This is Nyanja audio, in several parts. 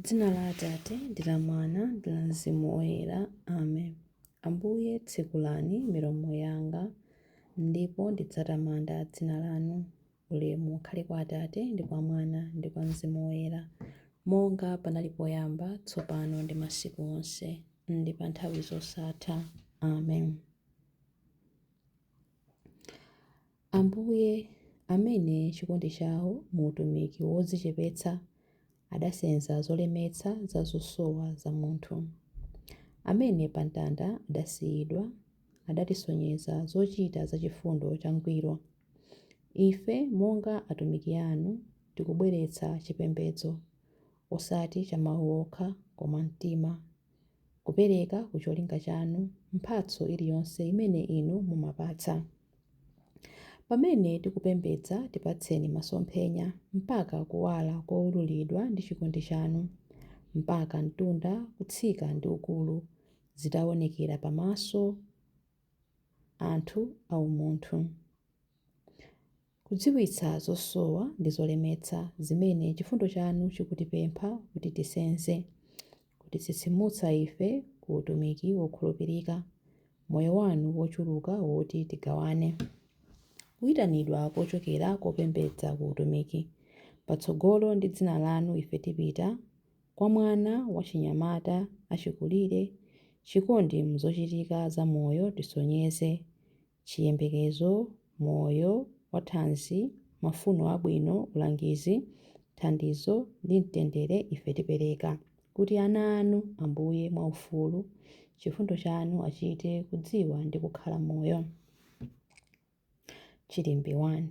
Dzina la Atate, ndi la Mwana, ndi la Mzimu Woyera. Amen. Ambuye, tsekulani milomo yanga, ndipo ndidzatamanda dzina lanu. Ulemu ukhale kwa Atate, ndi kwa Mwana, ndi kwa Mzimu Woyera, monga panali poyamba, tsopano ndi masiku onse, ndi pa nthawi zosatha. Amen. Ambuye, amene chikondi chawo mu utumiki wodzichepetsa adasenza zolemetsa za zosowa za munthu, amene pa mtanda adasiyidwa, adatisonyeza zochita za chifundo changwiro. Ife, monga atumiki anu, tikubweretsa chipembedzo, osati cha mawu okha, koma mtima, kupereka ku cholinga chanu mphatso iliyonse imene inu mumapatsa. Pamene tikupembedza tipatseni masomphenya, mpaka kuwala koululidwa ndi chikondi chanu, mpaka mtunda kutsika ndi ukulu zitaonekera pamaso anthu aumunthu. Kudziwitsa zosowa ndi zolemetsa zimene chifundo chanu chikutipempha kuti tisenze, kutitsitsimutsa ife ku utumiki wokhulupirika, moyo wanu wochuluka woti tigawane. Kuitanidwa kochokera kopembedza ku utumiki, patsogolo ndi dzina lanu ife tipita, kwa mwana, wachinyamata, achikulire, chikondi m'zochitika za moyo tisonyeze, chiyembekezo, moyo wathanzi, mafuno abwino, ulangizi, thandizo ndi mtendere ife tipereka, kuti ana anu, Ambuye, mwaufulu, chifundo chanu achite kudziwa ndi kukhala moyo. Chilimbi 1.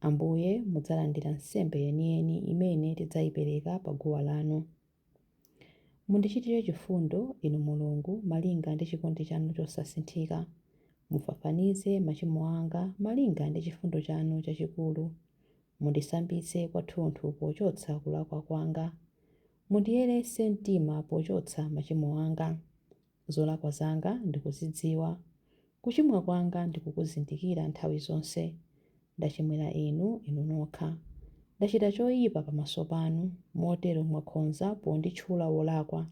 Ambuye, mudzalandira nsembe yeniyeni imene tidzayipereka pa guwa lanu. Mundichitire chifundo, Inu Mulungu, malinga ndi chikondi chanu chosasinthika. Mufafanize machimo anga malinga ndi chifundo chanu chachikulu. Mundisambitse kwathunthu pochotsa kulakwa kwanga. Mundiyeretse mtima pochotsa machimo anga. Zolakwa zanga ndikuzidziwa. Kuchimwa kwanga ndikukuzindikira nthawi zonse. Ndachimwira inu, inu nokha. Ndachita choyipa pamaso panu, motero mwakhonza ponditchula wolakwa.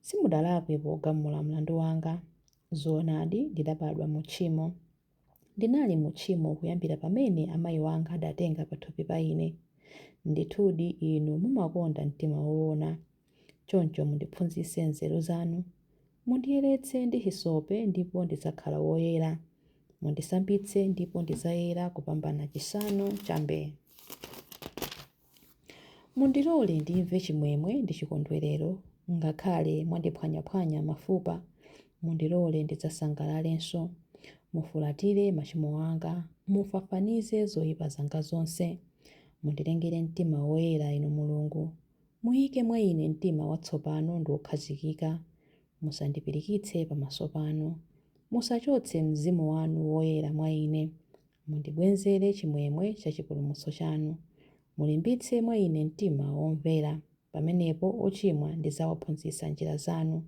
Simudalakwe pogamula mlandu wanga. Zoonadi, ndidabadwa mu tchimo. Ndinali mu tchimo kuyambira pamene amayi wanga adatenga pathupi pa ine. Ndithudi inu mumakonda mtima woona. Choncho mundiphunzitse nzeru zanu. Mundiyeretse ndi hisope ndipo ndidzakhala woyera. Mundisambitse ndipo ndidzayera kupambana chisanu cha mbee. Mundilole ndimve chimwemwe ndi chikondwerero, ngakhale mwandiphwanyaphwanya mafupa, mundilole ndidzasangalalenso. Mufulatire machimo anga, mufafanize zoyipa zanga zonse. Mundilengere mtima woyera, Inu Mulungu, muyike mwa ine mtima watsopano ndi wokhazikika. Musandipirikitse pamaso panu, musachotse Mzimu wanu Woyera mwa ine. Mundibwezere chimwemwe cha chipulumutso chanu. Mulimbitse mwa ine mtima womvera. Pamenepo ochimwa ndidzawaphunzitsa njira zanu,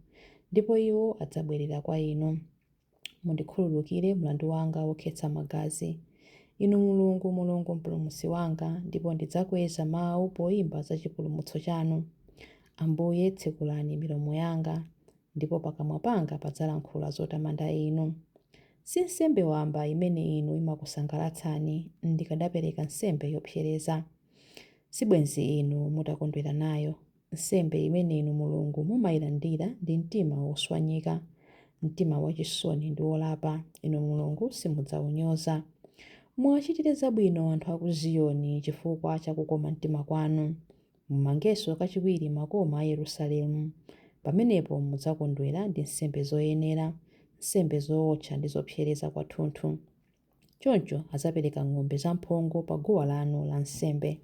ndipo iwo adzabwerera kwa inu. Mundikhululukire mlandu wanga wokhetsa magazi. Inu Mulungu, Mulungu Mpulumutsi wanga, ndipo ndidzakweza mawu poimba za chipulumutso chanu. Ambuye, tsekulani milomo yanga, ndipo pakamwa panga padzalankhula zotamanda inu. Si nsembe wamba imene inu imakusangalatsani, ndikadapereka nsembe yopsereza. Sibwenzi inu mutakondwera nayo. Nsembe imene inu Mulungu mumayilandira ndi mtima woswanyika, mtima wachisoni ndi wolapa, inu Mulungu simudzawunyoza. Muwachitire zabwino anthu a ku Ziyoni chifukwa cha kukoma mtima kwanu. Mumangenso kachiwiri makoma a Yerusalemu. Pamenepo mudzakondwera ndi nsembe zoyenera, nsembe zootcha ndi zopsereza kwathunthu. Choncho adzapereka ng'ombe zamphongo pa guwa lanu la nsembe.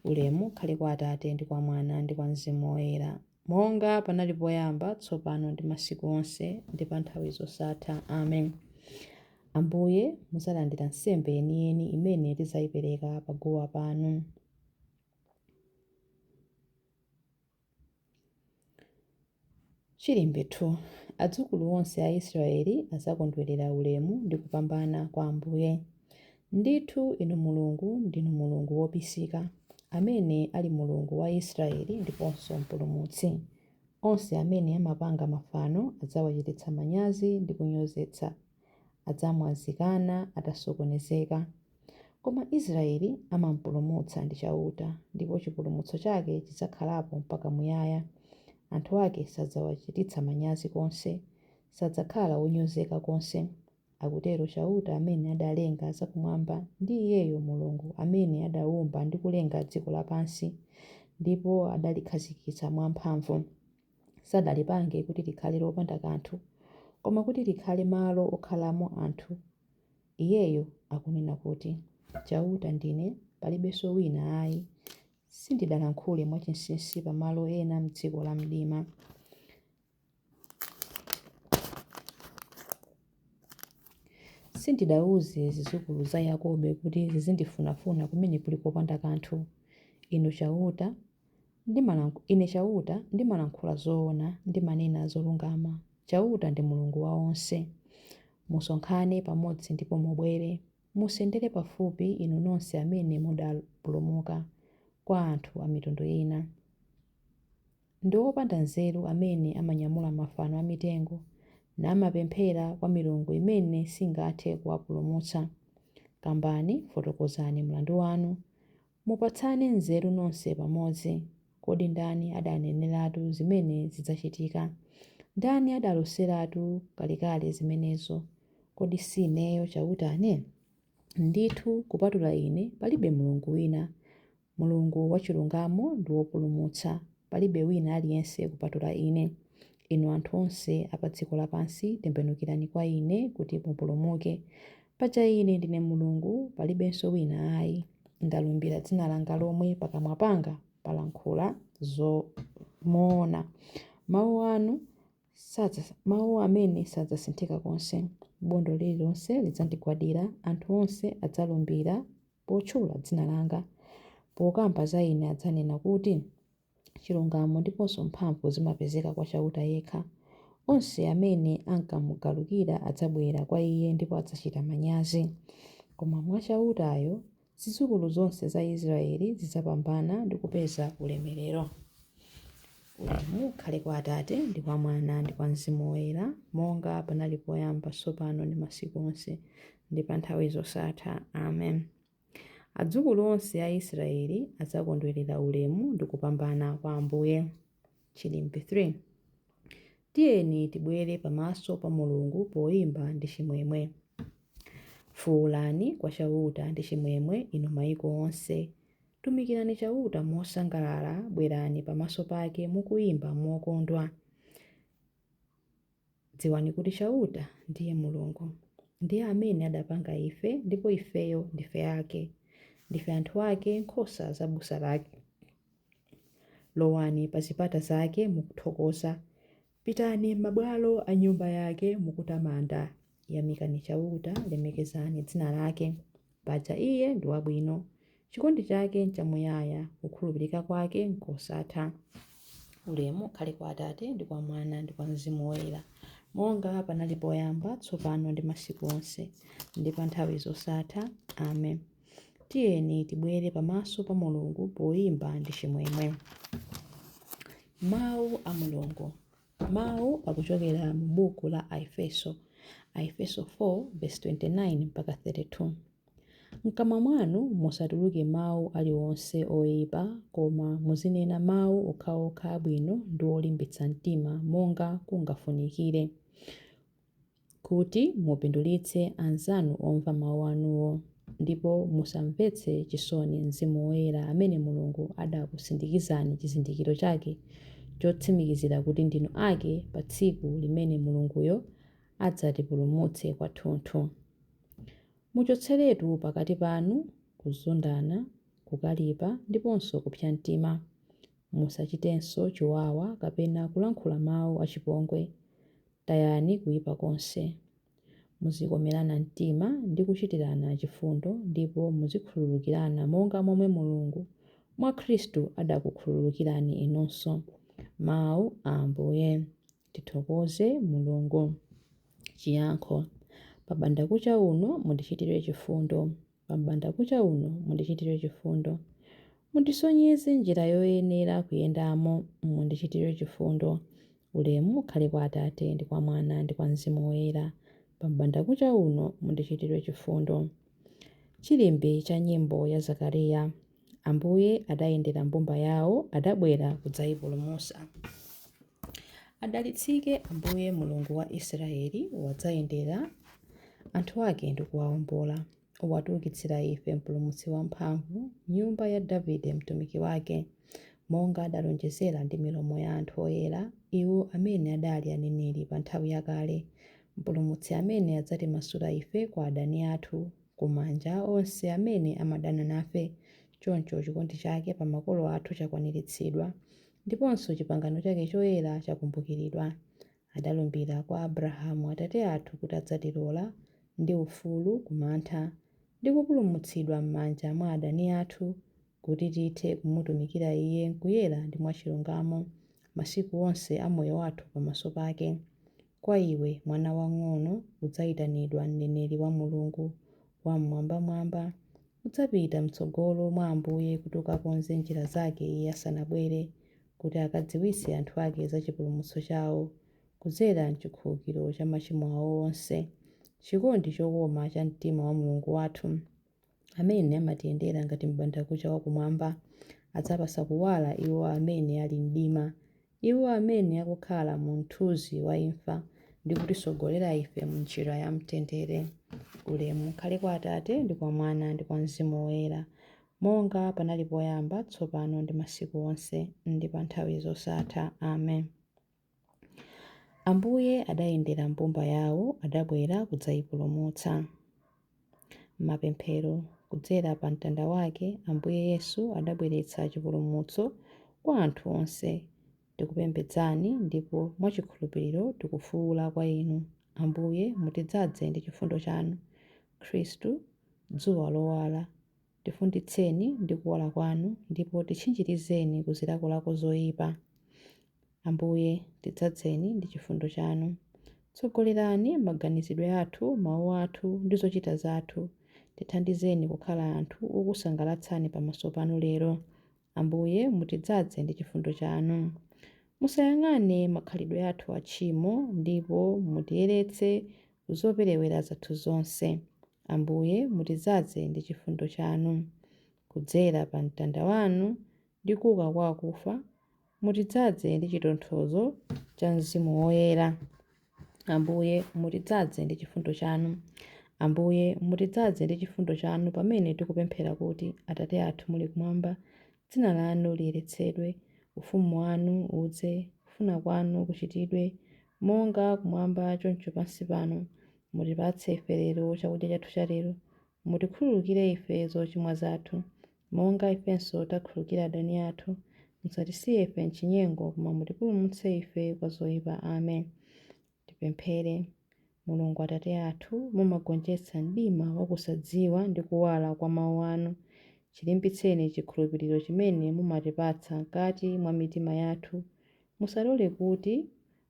Ulemu ukhale kwa Atate ndi kwa Mwana ndi kwa Mzimu Woyera, monga panali poyamba, tsopano ndi masiku onse, ndi pa nthawi zosatha. Amen. Ambuye, mudzalandira nsembe yeniyeni imene tidzayipereka pa guwa panu. Chilimbi 2. Adzukulu onse a Israeli adzakondwerera ulemu ndi kupambana kwa Ambuye. Ndithu, Inu Mulungu ndinu Mulungu wobisika. amene ali Mulungu wa Israeli ndiponso Mpulumutsi. Onse amene amapanga mafano adzawachititsa manyazi ndi kunyozetsa, adzamwazikana atasokonezeka. Koma Israeli amampulumutsa ndi Chauta, ndipo chipulumutso chake chidzakhalapo mpaka muyaya. Anthu ake sadzawachititsa manyazi konse, sadzakhala onyozeka konse. Akutero Chauta amene adalenga zakumwamba ndi Iyeyo Mulungu amene adawumba ndi kulenga dziko lapansi, ndipo adalikhazikitsa mwamphamvu. Sadalipange kuti likhale lopanda kanthu, koma kuti likhale malo okhalamo anthu. Iyeyo akunena kuti, Chauta ndine, palibenso wina ayi. Sindidalankhule mwachinsinsi pamalo ena m'dziko la mdima. Sindidauze zidzukulu za Yakobe kuti zizindifunafuna kumene kuli kopanda kanthu. Inu Chauta, Ine Chauta ndimalankhula zoona, ndimanena zolungama. Chauta ndi Mulungu wa onse. Musonkhane pamodzi ndipo mubwere. Musendere pafupi inu nonse amene mudapulumuka kwa anthu a mitundu ina. Ndi opanda nzeru amene amanyamula mafano amitengo, namapemphera kwa milungu imene singathe kuwapulumutsa. Kambani, fotokozani mlandu wanu. Mupatsane nzeru nonse pamodzi. Kodi ndani adaneneratu zimene zidzachitika? Ndani adaloseratu kalekale zimenezo? Kodi si ineyo Chautane? Ndithu kupatula ine palibe Mulungu wina. Mulungu wachilungamo ndi wopulumutsa. Palibe wina aliyense kupatula ine. Inu anthu onse a pa dziko lapansi, tembenukirani kwa ine kuti mupulumuke. Paja ine ndine Mulungu, palibenso wina ayi. Ndalumbira dzina langa lomwe pakamwa panga palankhula moona. Mawu amene sadzasinthika konse. Bondo lililonse lidzandigwadira, anthu onse adzalumbira potchula dzina langa. Pokamba za ine adzanena kuti, chilungamo ndiponso mphamvu zimapezeka kwa Chauta yekha. Onse amene ankamugalukira adzabwera kwa iye ndipo adzachita manyazi. Koma mwa Chautayo, zidzukulu zonse za Israeli zidzapambana ndi kupeza ulemerero. Ulemu ukhale kwa Atate ndi kwa Mwana ndi kwa Mzimu Woyera, monga panali poyamba, tsopano ndi masiku onse, ndi pa nthawi zosatha. Amen. Adzukulu onse a Israeli adzakondwerera ulemu ndi kupambana kwa Ambuye. Chilimbi 3. Tiyeni tibwere pamaso pa Mulungu poyimba ndi chimwemwe. Fuwulani kwa Chauta ndi chimwemwe, inu mayiko onse. Tumikirani Chauta mosangalala, bwerani pamaso pake mukuyimba mokondwa. Dziwani kuti Chauta ndiye Mulungu. Ndiye amene adapanga ife, ndipo ifeyo ndife ake. Ndife anthu ake, nkhosa za busa lake. Lowani pa zipata zake mukuthokoza. Pitani m'mabwalo a nyumba yake mukutamanda. Yamikani Chauta, lemekezani dzina lake. Paja Iye ndi wabwino. Chikondi chake n'chamuyaya, kukhulupirika kwake n'kosatha. Ulemu ukhale kwa Atate ndi kwa Mwana ndi kwa Mzimu Woyera, monga panali poyamba, tsopano ndi masiku onse, ndi pa nthawi zosatha. Amen. Tiyeni tibwere pamaso pa Mulungu poyimba ndi chimwemwe. Mawu a Mulungu. Mawu akuchokera mu buku la Aefeso, Aefeso 4 verse 29 mpaka 32. M'kamwa mwanu musatuluke mawu aliwonse oyipa, koma muzinena mawu okhaokha abwino ndi olimbitsa mtima monga kungafunikire, kuti mupindulitse anzanu omva mawu anuwo. Ndipo musamvetse chisoni Mzimu Woyera amene Mulungu adakusindikizani chizindikiro chake chotsimikizira kuti ndinu ake pa tsiku limene Mulunguyo adzatipulumutse kwathunthu. Muchotseretu pakati panu kuzondana, kukalipa ndiponso kupsa mtima. Musachitenso chiwawa kapena kulankhula mawu achipongwe. Tayani kuyipa konse. Muzikomerana mtima ndi kuchitirana chifundo ndipo muzikhululukirana monga momwe Mulungu mwa Khristu adakukhululukirani inunso. Mawu a Ambuye. Tithokoze Mulungu. Chiyankho. Pa bandakucha uno mundichitire chifundo. Pa bandakucha uno mundichitire chifundo. Mundisonyeze njira yoyenera kuyendamo, mundichitire chifundo. Ulemu ukhale kwa Atate, ndi kwa Mwana, ndi kwa Mzimu Woyera. Pa m'bandakucha uno mundichitire chifundo. Chilimbi cha nyimbo ya Zakariya. Ambuye adayendera mbumba yawo, adabwera kudzayipulumutsa. Adalitsike Ambuye Mulungu wa Israeli, wadzayendera anthu ake ndi kuwawombola. Watiukitsira ife Mpulumutsi wamphamvu, nyumba ya Davide mtumiki wake, monga adalonjezera ndi milomo ya anthu oyera, iwo amene adali aneneri pa nthawi yakale, Mpulumutsi amene adzatimasula ife kwa adani athu, ku manja a onse amene amadana nafe. Choncho chikondi chake pa makolo athu chakwaniritsidwa, ndiponso chipangano chake choyera chakumbukiridwa. Adalumbira kwa Abrahamu atate athu kuti adzatilola ndi ufulu ku mantha, ndi kupulumutsidwa m'manja mwa adani athu, kuti tithe kumutumikira Iye m'kuyera ndi mwachilungamo masiku onse a moyo wathu pamaso pake. Kwa iwe, mwana wamng'ono, udzayitanidwa mneneri wa Mulungu Wam'mwambamwamba. Udzapita m'tsogolo mwa Ambuye kuti ukakonze njira zake Iye asanabwere, kuti akadziwitse anthu ake za chipulumutso chawo, kudzera m'chikhululukiro cha machimo awo onse. Chikondi chokoma cha mtima wa Mulungu wathu, amene amatiyendera ngati m'bandakucha wakumwamba, adzapatsa kuwala iwo amene ali m'mdima, iwo amene akukhala mu mthunzi wa imfa, ndi kutitsogolera ife m'njira ya mtendere. Ulemu ukhale kwa Atate, ndi kwa Mwana, ndi kwa Mzimu Woyera, monga panali poyamba, tsopano ndi masiku onse, ndi pa nthawi zosatha. Amen. Ambuye adayendera mbumba yawo, adabwera kudzayipulumutsa. Mapemphero. Kudzera pa mtanda wake, Ambuye Yesu adabweretsa chipulumutso kwa anthu onse. Tikupembedzani ndipo mwachikhulupiriro tikufuwula kwa Inu, Ambuye, mutidzadze ndi chifundo chanu. Khristu, dzuwa lowala, tifunditseni ndi kuwala kwanu ndipo titchinjirizeni ku zilakolako zoyipa. Ambuye, tidzadzeni ndi chifundo chanu. Tsogolerani maganizidwe athu, mawu athu, ndi zochita zathu. Tithandizeni kukhala anthu okusangalatsani pamaso panu lero. Ambuye, mutidzadze ndi chifundo chanu. Musayang'ane makhalidwe athu a tchimo ndipo mutiyeretse ku zoperewera zathu zonse. Ambuye, mutidzadze ndi chifundo chanu. Kudzera pa mtanda wanu ndi kuuka kwa akufa, mutidzadze ndi chitonthozo cha Mzimu Woyera. Ambuye, mutidzadze ndi chifundo chanu. Ambuye, mutidzadze ndi chifundo chanu pamene tikupemphera kuti, Atate athu muli kumwamba, dzina lanu liyeretsedwe, ufumu wanu udze, kufuna kwanu kuchitidwe, monga kumwamba choncho pansi pano. Mutipatse ife lero chakudya chathu cha lero. Mutikhululukire ife zochimwa zathu, monga ifenso takhululukira adani athu. Musatisiye ife m'chinyengo, koma mutipulumutse ife kwa zoyipa. Amen. Tipemphere. Mulungu Atate athu, mumagonjetsa mdima wakusadziwa ndi kuwala kwa mawu anu. Chilimbitseni chikhulupiriro chimene mumatipatsa mkati mwa mitima yathu. Musalole kuti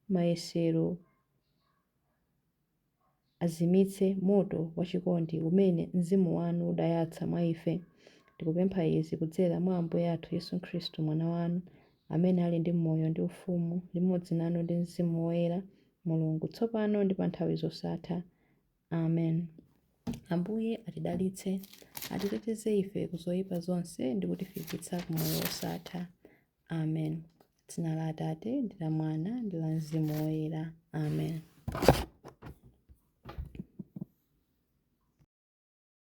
mayesero azimitse moto wachikondi umene Mzimu wanu udayatsa mwa ife. Tikupempha izi kudzera mwa Ambuye athu Yesu Khristu, Mwana wanu, amene ali ndi moyo ndi ufumu, limodzi nanu ndi Mzimu Woyera, Mulungu, tsopano ndi pa nthawi zosatha. Amen. Ambuye atidalitse, atiteteze ife ku zoyipa zonse ndi kutifikitsa ku moyo wosatha. Amen. Dzina la Atate ndi la Mwana ndi la Mzimu Woyera. Amen.